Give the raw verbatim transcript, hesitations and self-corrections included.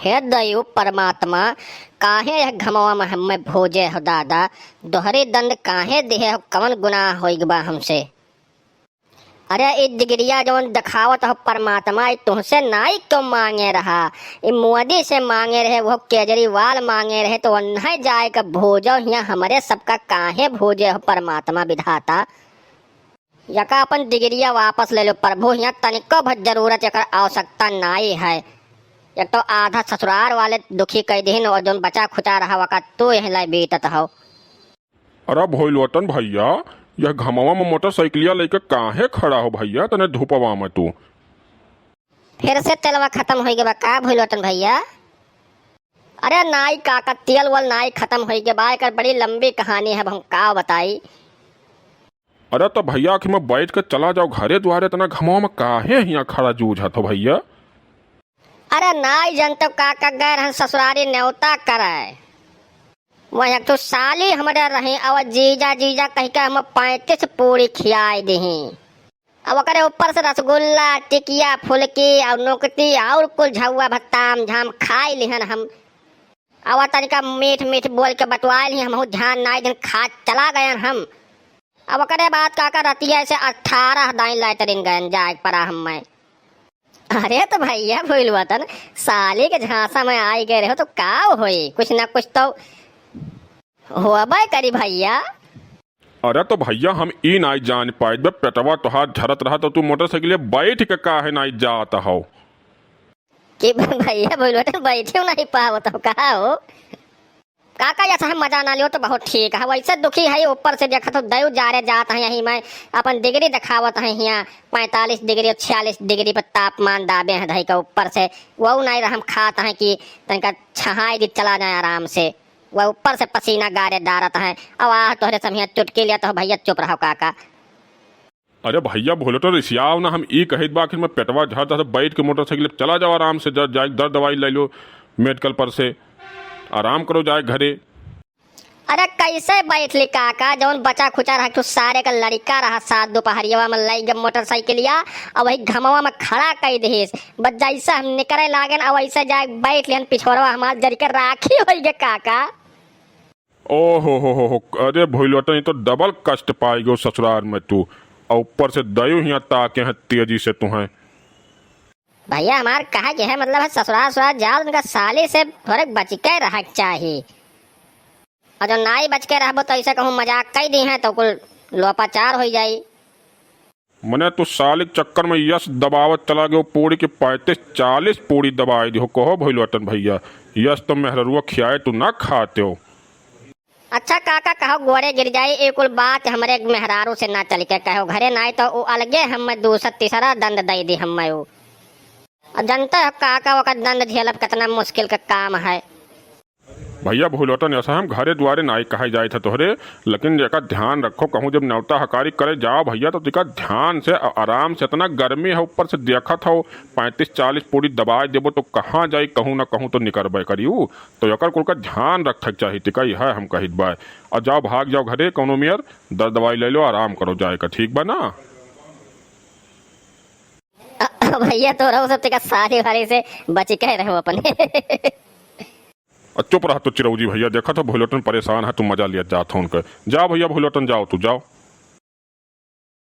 हे दइउ परमात्मा, काहे यह घमवा में हम्मे भोजे हो दादा? दोहरी दंड काहे दिहे हो? कवन गुनाह होइग बा हमसे? अरे, ई डिगरिया जवन देखावत हो परमात्मा, ई तुहसे नाई क्यों मांगे रहा? ई मोदी से मांगे रहे, वो केजरीवाल मांगे रहे, तो ओन्है जाए के भोजो, हियाँ हमरे सबका काहे भोजे हो परमात्मा विधाता? यका अपन डिगरिया वापस ले लो प्रभु, हियाँ तनिको भर जरूरत एकर आवश्यकता नाई है। एक तो आधा ससुरार वाले दुखी कइ दिहिन और जौन बचा खुचा रहा वका तू यहीं लाई बीतत हो। अरे भोइलोटन भइया, यह घमवा में मोटरसाइकिलिया लइके काहे खड़ा हो भइया, तने धूपवा में तू? फिर से तेलवा खतम होइ गवा का भोइलोटन भइया? अरे नाई काका, तेल वल नाई खतम होइ गवा, एकर बड़ी लंबी कहानी है, अब हम का बताई। अरे तो भइया, आखिर में बैठ के चला जाओ घरे द्वारे, इतना घमवा में काहे हियाँ खड़ा जूझत हो भइया? अरे नाई जनतो काका, गए रहन ससुरारी न्योता करे। वहीं एक ठो साली हमरे रही, अब जीजा जीजा कहि के हम पैंतीस पूड़ी खियाए दिही। अब ओकरे ऊपर से रसगुल्ला, टिकिया, फुलकी और नोकती और कुल झउआ भत्ताम झाम खाई लिहन हम। अब तनिका मीठ मीठ बोल के बटवाए लिही, हमहू ध्यान नाई दिन खा चला गयन हम। अब ओकरे बाद काका रतिया से अठारह दाई लैटरिन गयन जाए के पड़ा हम्मे। अरे तो भइया भोइलोटन, साली के झांसा में आई गए रहो तो का होई, कुछ ना कुछ तो होबे करी भइया। अरे तो भइया, हम ई नाई जान पाइत बे, पेटवा तोहार झरत रहा तो तू मोटरसाइकिल बैठ के काहे नाई जात हो? कि भइया भोइलोटन बैठियो नाई पावत हो का हो? काका, ऐसा हम मजा ना लियो तो बहुत ठीक है, वैसे दुखी है, ऊपर से देखत हो दइउ जारे जात है, यही में अपन डिग्री देखावत है, हियाँ पैंतालीस डिग्री और छियालीस डिग्री पर तापमान दाबे हैं धई के ऊपर से, वो नाई रहम खात है कि तनिका छहाई दी चला जाए आराम से, वह ऊपर से पसीना गारे डारत है। अब आह तोहरे सब हियाँ चुटकी लिया तो भइया चुप रहो काका। अरे भइया भोइलोटन रिसियाओ ना, हम ई कहित बा आखिर में पेटवा झरत है, बैठ के मोटरसाइकिल पे चला जाओ आराम से, जा, जाए दर दवाई ले लो मेडिकल पर से, आराम करो जाए घरे। अरे कैसे बैठ ली काका, जौन बचा खुचा रहा, तू सारे का लड़िका रहा साथ दोपहरिया में लई गए मोटरसाइकिलिया, अब वही घमवा में खड़ा कइ दिहिस। बस जैसे हम निकरे लागेन, अब वैसे जाए बैठ लिहन पिछोरवा हमार जरि के राखी होइ गए काका। ओ हो हो हो हो, अरे भोइलोटन, ई तो डबल कष्ट पाई गयो ससुरार में तू, और ऊपर से दइउ हियाँ ताके हैं तेजी से तुहें। भइया हमार कहा के है, मतलब है ससुरार ससुरार जाओ, उनका साली से थोड़े बच के रहे के चाही। और जो नाई बच के रहबो तो ऐसे कहूँ मजाक कइ दिहे तो कुल लोपाचार होइ जाई। मने तू साली के चक्कर में यस दबावत चला गयो, पूड़ी के पैंतीस चालीस पूड़ी दबाई दिहो। कहो भोइलोटन भइया, यस तो मेहररुआ खियाए तू ना खाते हो। अच्छा काका, कहो गोड़े गिर जाई, ई कुल बात हमरे मेहरारू से ना चल के कहो घरे, नाई तो उ अलगे हम्मे दूसरा तीसरा दंड दइ दी हम्मे उ। अब जनते हो काका, ओकर दंड झेलब कितना मुश्किल का काम है। भइया भोइलोटन, ऐसा हम घरे द्वारे नाई कहे जाइत है तोहरे, लेकिन एका ध्यान रखो, कहूँ जब न्योता हकारी करे जाओ भइया, तो तिका ध्यान से आ-, आराम से, इतना गर्मी है, ऊपर से देखत हो, पैंतीस चालीस पूड़ी दबाए देबो, तो कहाँ जाई, कहूँ ना कहूँ तो निकरबे करी उ। तो एकर कुल का ध्यान रखे के चाही, तिका यह हम कहित बा। और जाओ, भाग जाओ घरे, कौनो मेर दर दवाई ले लो, आराम करो जाए का, ठीक बा ना? भइया, तोहरा सब तिका सारी भारी से बची के रहो अपने। आ, चुप रह तो चिरौजी भइया, देखत हो भोइलोटन परेशान है, तू मजा लिया जात हो उनके। जाओ भइया भोइलोटन, जाओ तू, जाओ।